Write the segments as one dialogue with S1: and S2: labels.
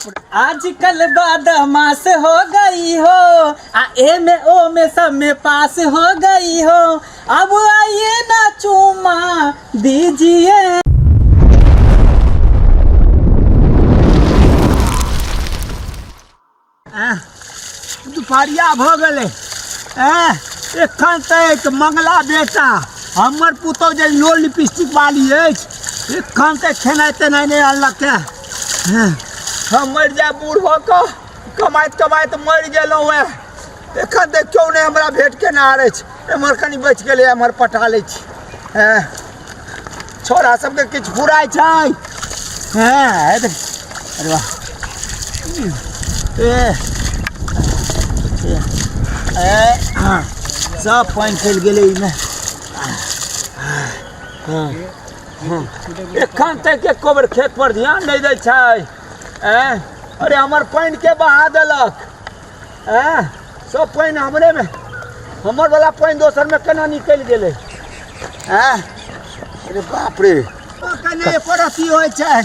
S1: आजकल बदमाश हो गई हो, आ ए में ओ में सब में पास हो गई हो। अब आइए ना चूमा दीजिए।
S2: दुपहरिया भऽ गेलै। एँ, एखन तक मंगला बेटा हमर पुतहु जे लो लिपस्टिक वाली अछि, एखन तक खेनाइ तेनाइ नहि अनलक। हेँ, हम मरि जायब बूढ़ भऽ कऽ, कमाइत कमाइत मरि गेलहुँ हेँ, एखन तक केओ नहि हमरा भेट केनहार अछि। एम्हर कनि बचि गेलै, एम्हर पटा लै छी। हेँ, छौड़ा सबके किछु फुराइ छै? हेँ, अरे वाह, ए ए, हाँ, सब पानि चलि गेलै एहिमे। हाँ, हाँ। एखन तक एको बेर खेत पर ध्यान नहि दै छै। एँ, अरे हमर पानि के बहा देलक? एँ, सब पानि हमरेमे, हमर वाला पानि दोसरमे केना निकलि गेलै? एँ, अरे बाप रे, कने एको रत्ती होइ छै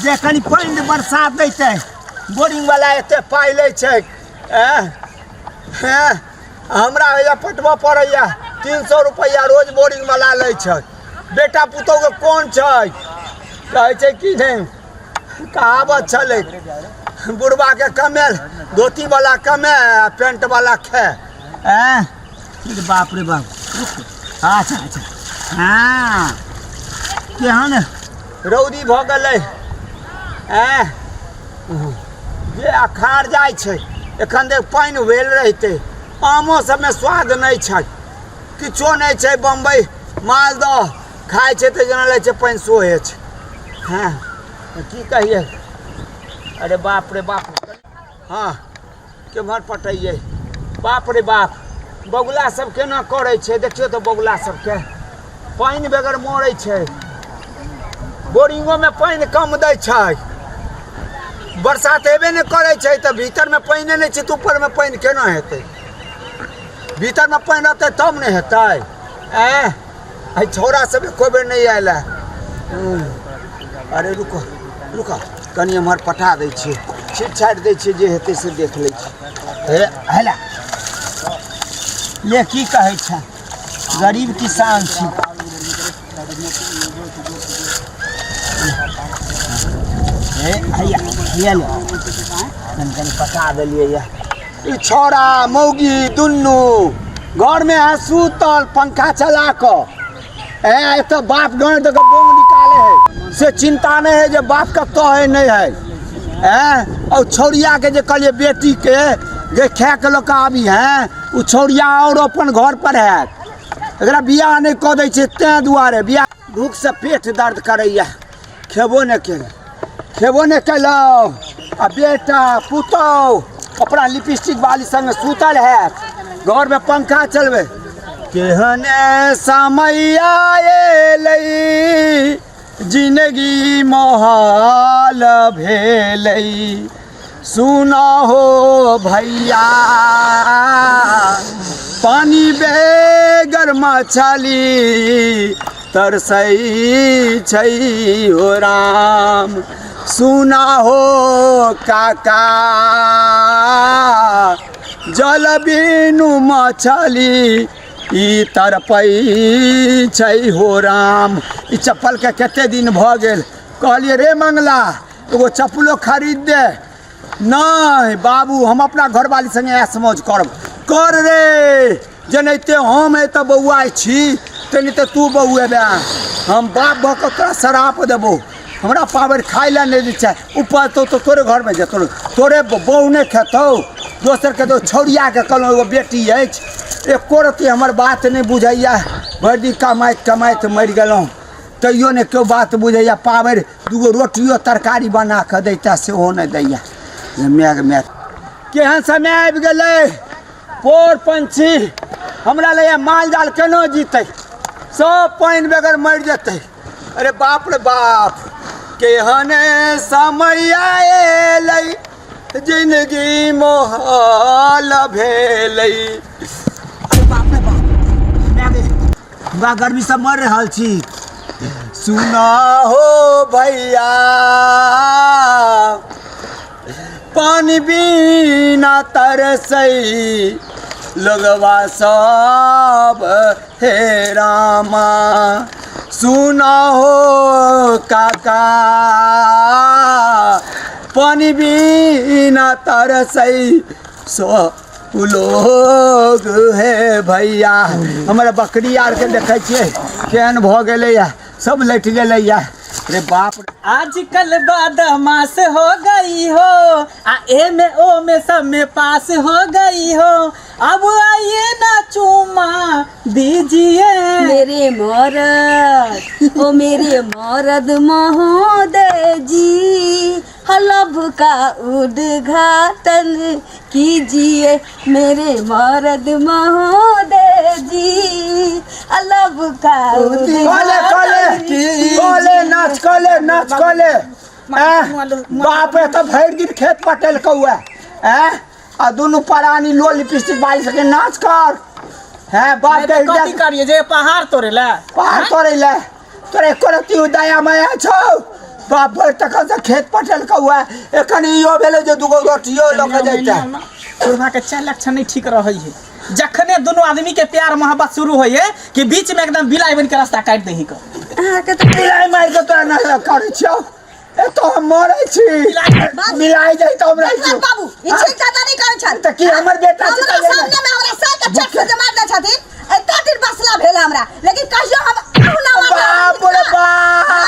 S2: जे कनि पानि बरसात दैतै। बोरिंग वाला एते पाइ लै छै। एँ हेँ, हमरा होइया पटबऽ पड़ैया, 300 रुपैआ रोज बोरिंग वाला लै छै। बेटा पुतोहके कोन छै? कहै छै कि नहि, कहावत छलै, बुढ़बाके कमेल धोती वाला कमे आ पेंट वाला खाए। एँ, बाप रे बाप। अच्छा अच्छा, हँ, केहन रौदी भऽ गेलै। एँ, जे अखाड़ जाइ छै, एखन देख पानि भेल रहितै, आमो सबमे स्वाद नहि छै, किछो नहि छै। बम्बई मालदह खाइ छै तऽ जेना लगै छै पानि सोहे छै। हँ, की कहियै? अरे बाप रे बाप। हँ, केम्हर पटैयै? बाप रे बाप, बगुला सब केना करै छै देखियौ तऽ। बगुला सबके पानि बगैर मरै छै। बोरिंगोमे पानि कम दै छै, बरसात हेबे नहि करै छै, तऽ भीतरमे पानिए नहि छै तऽ ऊपरमे पानि केना हेतै? भीतरमे पानि रहतै तब ने हेतै। एँ, एहि छौड़ा सब एको बेर नहि आयल है। अरे रुको रुको, कनि एम्हर पठा दै छियै, छीट छाटि दै छियै, जे हेतै से देख लै छी। हे हेला ले, की कहै छै, गरीब किसान छी। हे हैया हैया ले, कनि कनि पटा देलियै। यऽ ई छौड़ा मौगी दुनू घरमे है सुतल पंखा चला कऽ। ए, एतऽ बाप गाँव दऽ कऽ बोंग निकाले है, से चिंता नहि है जे बाप कतऽ है नहि है। ए, और छौड़िया के जे कहलिए बेटी के जे खा के लऽ कऽ आबी है, ओ छौड़िया और अपन घर पर है। एकरा बियाह नहि कऽ दै छै तें दुआरे। बियाह भूखसँ पेट दर्द करैया, खेबो नहि केलहुँ, खेबो नहि केलहुँ, आ बेटा पुतहु अपना लिपस्टिक वाली संगे सुतल हैत, घरमे पंखा चलबै। केहन समय एलै, जिनगी मोहाल भेलै। सुना हो भैया, पानी बेगर मछली तरसै छै हो राम। सुना हो काका, जल बिनु मछली ई तड़पै छै हो राम। ई चप्पलके कते दिन भऽ गेल, कहलियै रे मंगला, एगो चप्पलो खरीद दे। नहि बाबू, हम अपना घरवाली संगे ऐश मौज करब। कर रे, जेनाहिते हम एतऽ बौआइ छी तेनाहिते तू बौएबे। हम बाप भऽ कऽ तोरा श्राप देबौ। हमरा पाबनि खाइ लए नहि दै छै। ऊपर तो तोरे घरमे जेतौ, तोरे बहू नहि खेतौ, दोसरके तो छौड़ियाके कहलहुँ, एगो बेटी अछि, एको रत्ती हमर बात नहि बुझैए। भरि दिन कमाइत कमाइत मरि गेलहुँ, तैयो नहि केओ बात बुझैए। पाबनि दूगो रोटियो तरकारी बना कऽ दैता, सेहो नहि दैए। माय माय, केहन समय आबि गेलै। पोर पंछी हमरा लैए, माल जाल केना जीतै? सब पानि बगैर मरि जेतै। अरे बाप रे बाप, केहन समय एलै, जिंदगी मोहल भेलै। अरे बाप रे बाप, हमरा गर्मी से मर रहल छी। सुना हो भैया, पानि बिना तरसै लोगवा सब हे रामा सुना हो काका पानि बिना तरसै सो लोग हे भैया। हमर बकरी आरके देखै छियै केहन भऽ गेलैया, सब लटि गेलैया रे बाप रे।
S1: आजकल बदमाश हो गई हो, आ ए में ओ में सब में पास हो गई हो, अब आइए ना चूमा दीजिए।
S3: मेरे मरद ओ मेरे मरद महोदय जी, हलब का उद्घाटन कीजिए। मेरे मरद महोदय जी, हलब का
S2: कले
S3: उद्घाटन
S2: कले
S3: कीजिए।
S2: कले नाच, कले नाच, कले। बाप रे, तऽ भरि दिन खेत पटेलकौ ऐं, आ दुनू प्राणी लो लिपस्टिक बाली सके नाच कर हैं बाप के।
S1: कथी करिए जे पहाड़ तोड़े ला?
S2: पहाड़ तोड़ै ले तोरे एको रत्ती दया माया छौ? बाप भरि तखन से खेत पटेलकौ है, एखन इहो भेलै जे दूगो रोटियो लऽ कऽ जैतै।
S1: बुढ़वा के चाल लक्षण नहीं ठीक रहे है। जखने दोनों आदमी के प्यार मोहब्बत शुरू होइए कि बीच में एकदम बिलाई बन के रास्ता काट दही का।
S3: अहाँके तऽ
S2: मिलाई मारि कऽ तोरा नहि करै छियौ, एतऽ हम मरै छी, मिलाई जाइ तऽ हम रहै
S4: देखलक
S2: छी।
S4: बाबू, ई ठीक दादा नहि करै छल।
S2: तऽ की हमर बेटा छै?
S4: हमरा सामने में हमरा साइ के चट से मार दै छथिन। एते दिन बसला भेल हमरा, लेकिन कहियो हम अहू ना मारल।
S2: बाप रे बाप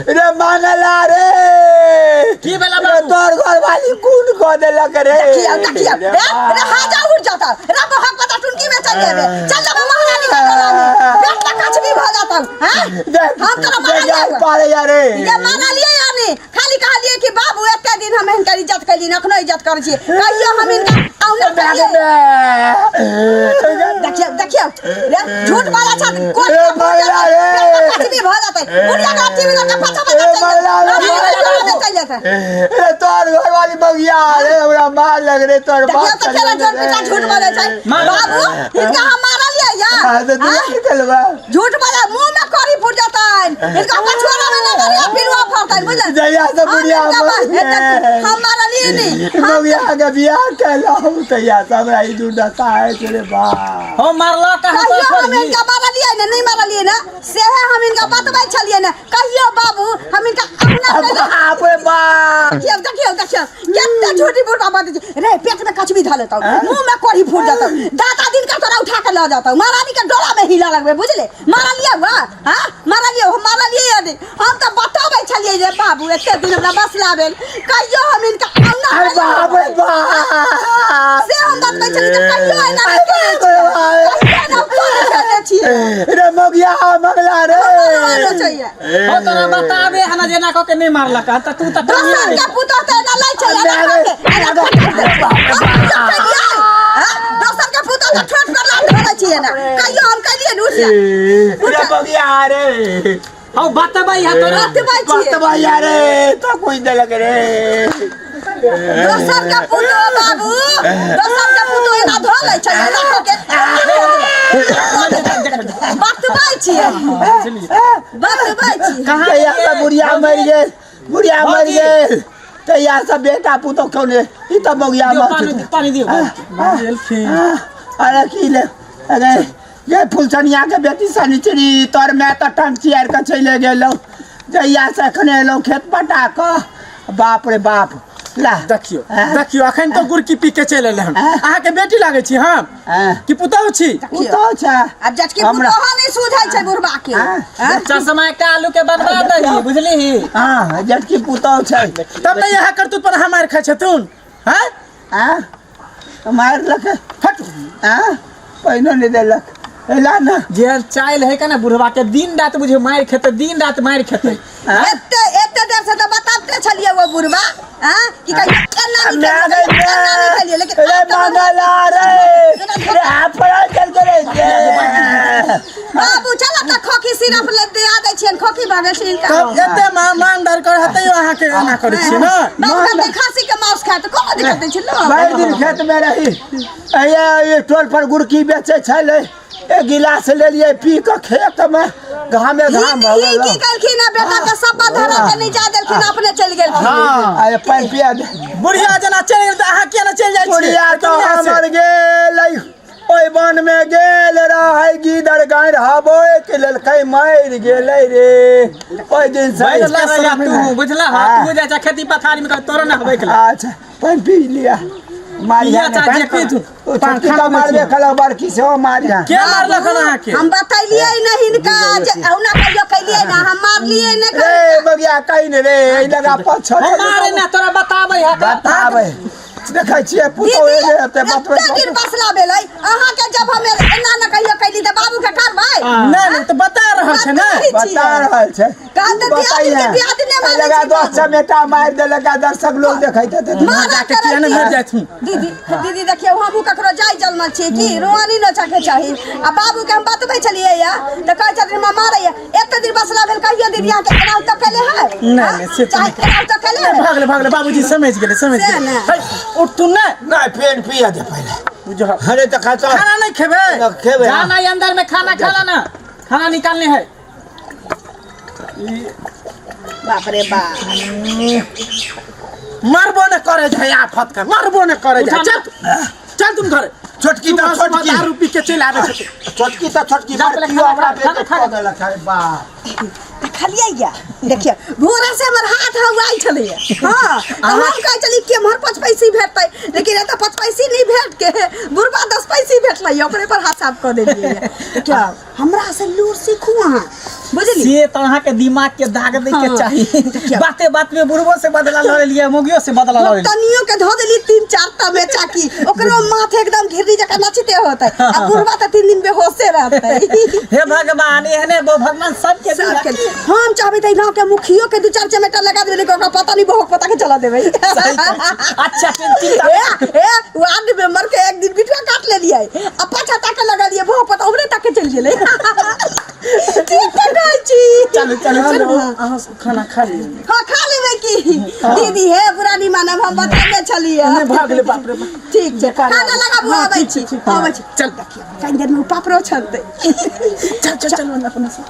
S2: रे, मांगला रे।
S1: की भेला
S2: रे?
S1: बाबू?
S2: तोहर घरवाली कोन कऽ देलक रे?
S4: देखियौ देखियौ, रे रे, हा जा, उठ जाता रे, बहक पता टुनकी में चल जेबे, चल जेबे महारानी के टोला में, पेट में कछबी भऽ जाता हैं।
S2: देख
S4: हम तोरा
S2: देख
S4: मारल
S2: यार
S4: जाऊ।
S2: पारे यारे।
S4: ये मारलियै यानी खाली कहलियै कि बाबू एते दिन हम हिनकर इज्जत कैली, अखनो इज्जत करै छियै, कहियो हम हिनका औना
S2: बैग
S4: करियै?
S2: में
S4: देखियौ देखियौ रे, झूठ बाला छथि कोट
S2: ए,
S4: के फूट
S2: महिला
S4: जेतै,
S2: रे।
S4: पेट में कछबी भऽ जेतै, बुढ़िया के टीवी लऽ के पाछा
S2: ए,
S4: पाछा चलि
S2: महिला रे,
S4: जेतै,
S2: महिला रे।
S4: चलि जेतै।
S2: रे तोहर घरवाली बगिया रे, हमरा मार लग रे तोहर
S4: देखियौ
S2: बाप।
S4: तऽ केना झूठ पिटा झूठ बोलै छै। बाबू, हिनका हम मारलियै या
S2: हाँ, तऽ तू
S4: आँय?
S2: निकलबा।
S4: झूठ बोले, मुंह में करी फूट जेतनि, हिनका पछुआरा में नहि करिया पिलुआ फड़तनि, बुझल?
S2: जहिया से
S4: हम
S2: बुढ़िया
S4: हिनका
S2: मरि गेल।
S4: हम मारलियै नहि हम।
S2: बगिया के बियाह केलहुँ तहिया से हमरा ई दुर्दशा होइ छै रे बाप।
S1: हो मारला कहाँ तो?
S4: कहियो हम हिनका मारलियै ने? नहि मारलियै ने, सेहे हम हिनका बतबै छलियै ने। कहियो बाबू हम हिनका अहुना कहियो?
S2: बाप रे बाप।
S4: देखियौ देखियौ देखियौ, कते झूठी बुढ़बा बजै छै रे। पेट में कछबी धऽ लेतौ, मुंह में कोढ़ी फूट जेतौ, दाता दिन का तोरा उठा के लऽ जेतौ, महारानी के डोला में हिला लगबै, बुझले? मारलियै हुआ? हाँ, मारलियै? हम मारलियै या नहि? हम तऽ बतबै छलियै जे बाबू एते दिन हमरा बसला भेल, कहियो हम हिनका अहुना
S2: अरे बाप रे बाप,
S4: से हम बतबै छलियै जे कहियो एना नहि केने छियै, कहियो एना हम केने छियै।
S2: रे मगिया मंगला रे।
S4: मारलो चाहिए।
S1: हो तोरा बताबे हना जेना कह के नहि मारलक हन, तऽ तू तऽ
S4: दोसर के पुतोह तऽ एना लै छै, एना कऽ के, एना कऽ के। हम की केलियै? हाँ? दोसर के पुतोह तऽ ठोठ पर लात धरै छी एना। कहियो हम केलियै ने? उठ जा।
S2: रे मगिया रे।
S1: हौ बतबै है तोरा।
S4: बतबै छियै।
S2: बतबै रे तो कोई देलक रे?
S4: दोसर के पुतोह बाबू, दोसर के पुतोह एना धऽ लै छै, एना कऽ के। बतबै छियै, बतबै छियै।
S1: कहाँ
S2: तहिया से बुढ़िया मरि गेल, बुढ़िया मरि गेल तहिया से बेटा पुतोह कौने ई तऽ मगिया
S1: दियौ,
S2: मर
S1: पानी दियौ, पानी दियौ।
S2: अरे की ले, अरे ये फुलसनिया के बेटी सनिचरी, तोर माय तऽ टंग चियार कऽ चलि गेलौ जहिया से एखने एलहुँ खेत पटा कऽ, बाप रे बाप, ला।
S1: देखियौ।
S2: आँय?
S1: देखियौ, अखन तो गुड़की पी के चलि एलै हन।
S2: आँय?
S1: अहाँके बेटी लागै छी हम
S2: आँय?
S1: कि पुतहु छी?
S2: पुतहु छै।
S4: आब जटकी
S2: हमरा-
S4: पुतोह नहि सुझै छै बुढ़बा के।
S2: आँय?
S4: आँय?
S1: चश्मा एकटा आलू के बनवा दही, बुझलिही?
S2: हँ, जटकी पुतहु छै।
S1: तब ने यहाँ करतूत पर अहाँ मारि खाइ छथुन हँ?
S2: आँय? मारलक।
S1: हट।
S2: आँय? पानिओ नहि देलक, एला ने।
S1: जेहन चाइल है का ने बुढ़वा के, दिन रात बुझे मारि खेतै, दिन रात मारि खेतै।
S2: आँय?
S4: एते एते देर से तऽ बताबते छलियै वो बुढ़बा, हाँ, कि कहियो एना नहि
S2: मैं
S4: केलियै,
S2: गई
S4: एना नहि केलियै, लेकिन
S2: रे
S4: आब तऽ
S2: मंगला रे रे, हाथ चल के रे।
S4: बाबू, चल तऽ खोखी सिरप ले दिया दै छियनि, खोखी भऽ गेल छै हिनका।
S1: तब एते मांग दार कर हतै, अहाँके एना करै छियै ने?
S4: बाबू कहतै खाँसी के मांस खाय तऽ कोनो दिक्कत नहि छै, लो।
S2: भरि दिन खेत में रही, ये टोल पर गुड़की बेचै छलै। एक गिलास लेलियै पी कऽ खेतमे घामे घाम भऽ
S4: ई
S2: गेल
S4: की कहलखिन हँ बेटा के सब धरा के नहीं जा देलखिन अपने चलि गेलखिन
S2: हँ अरे पानि पिया दे
S1: बुढ़िया जेना चलि गेल तऽ अहाँ किया ने चलि जाइ छियै
S2: बुढ़िया तऽ
S1: दुनिया से।
S2: हमर गेलै ओहि वन मे गेल रहै गीदड़ गारि हबैक लेलकै मरि गेलै रे ओहि दिन से
S1: बुझला से तू बुझला
S2: हाँ।
S1: तू जाइ छ खेती पथारी में तोरो ना हबैक ले
S2: अच्छा पानि पी लिया मारिया
S1: पिया चाची, पी तू।
S2: छोटकी तऽ मारबे कलक बड़की सेहो मारिया
S1: के मारलक हन अहाँके
S4: हम बतैलियै ने हिनका जे अहुना कहियो कैलियै ने हम मारलियै ने
S2: रे बगिया कहीं ने रे एहि लगा पछल
S1: हम मारे ना तोरा बताबै है
S2: बताबै देखै छियै पुतोह
S4: दीदी
S2: एले हेतै बतबै
S4: एते दिन बसला भेलै अहाँके जब हम एना ने कहियो कैली तऽ बाबू के करबै
S1: नहीं नहीं तो बता रहल छै ने
S4: बतबै छियै।
S2: बता रहल छै
S4: काल तऽ दियादिन के दियादिने मानै
S2: लगा
S4: छी
S2: दस
S4: बाबू।
S2: चमेटा मारि देलक आ दर्शक लोग देखैत हेतै
S4: मारा
S1: जाके किया ने मर जाथुन
S4: दीदी दीदी देखियौ हमहूँ ककरो जाय जलमल छियै की रोआनी नोचऽके चाही आ बाबूके हम बतबै छलियै या तऽ कहै छथिन हमरा मारैया एते दिन बसला भेल कहियो दीदी अहाँके एना तऽ केले है
S1: नहीं, नहीं, से तऽ
S4: चाहे
S1: नहि।
S4: एना तऽ केले है
S1: भागले भागले बाबूजी समझ गेले समझ
S4: से
S1: गेले
S4: ने।
S1: है उठू ने
S2: नहि पेन पिया दे पहिले
S1: बुझो
S2: अरे तऽ खाता
S1: खाना नहीं खेबे
S2: न खेबै।
S1: जाना ही अंदर में खाना खा लेना खाना निकालने है
S4: बाप रे बाप
S5: मरबो ने करे जाय आफत के मरबो ने करे जाय
S1: उठा
S5: चल चल तुम घरे
S2: छोटकी तऽ
S5: सुबह सुबह
S2: छोटकी
S5: दारू पी के चलि आबै छथिन
S2: छोटकी तऽ छोटकी
S1: जा पहिले
S2: बड़की
S1: खाना
S2: हमरा
S1: खा,
S2: बेइज्जत
S1: खाना
S2: कऽ देलक अरे बाप
S4: देखलियै या देखियौ भोरे से हमर हाथ हौआइ छलैया हाँ तऽ हम कहै छली केम्हर 5 पैसी भेटतै लेकिन एतऽ 5 पैसी नहि भेट के बुढ़बा 10 पैसी भेटलै ओकरे पर हाथ साफ कऽ देलियै देखियौ हमरा से लूर सीखू अहाँ बुझली
S1: से तऽ अहाँके दिमाग के दाग दै के
S4: हाँ।
S1: चाही
S4: देखियौ।
S1: बाते बात में बुढ़बो से बदला लऽ लेलियै मुगियो से बदला लऽ लेलियै
S4: तनियो के धो देली तीन चार टा में चाकी ओकरो माथ एकदम घिरनी जकाँ नचते होतै आ बुढ़बा तऽ 3 दिन बेहोशे रहतै
S1: हे भगवान एहने भगवान सबके
S4: सबके हम चाहबै तऽ गाँव के मुखियो के दू चार चमेटा लगा देबै लेकिन ओकरा पता नहीं बहक पता के चला देबै
S1: अच्छा चिंता
S4: ए ए वार्ड मेंबर के एक दिन बिटुआ काट लेलियै आ पाछा ताके लगलियै बहक पता ओकरे ताके चलि गेलै ठीक तऽ कहै छी
S1: चलू चलू चलू
S4: हाँ।
S1: अहाँ सब खाना खा लिअ
S4: हाँ खा लेबै की दीदी हे बुरा नहीं मानब हम बतैने छलियै
S5: नहि भऽ गेलै बाप रे बाप
S4: ठीक छै खाना लगाबू
S1: हाँ,
S4: आबै
S1: ठीक
S4: छी
S1: छै, ठीक
S4: आबै छी
S5: चल
S4: देखियौ कनि देरमे ओ पापड़ो छनतै
S5: चल चल चल अपना सब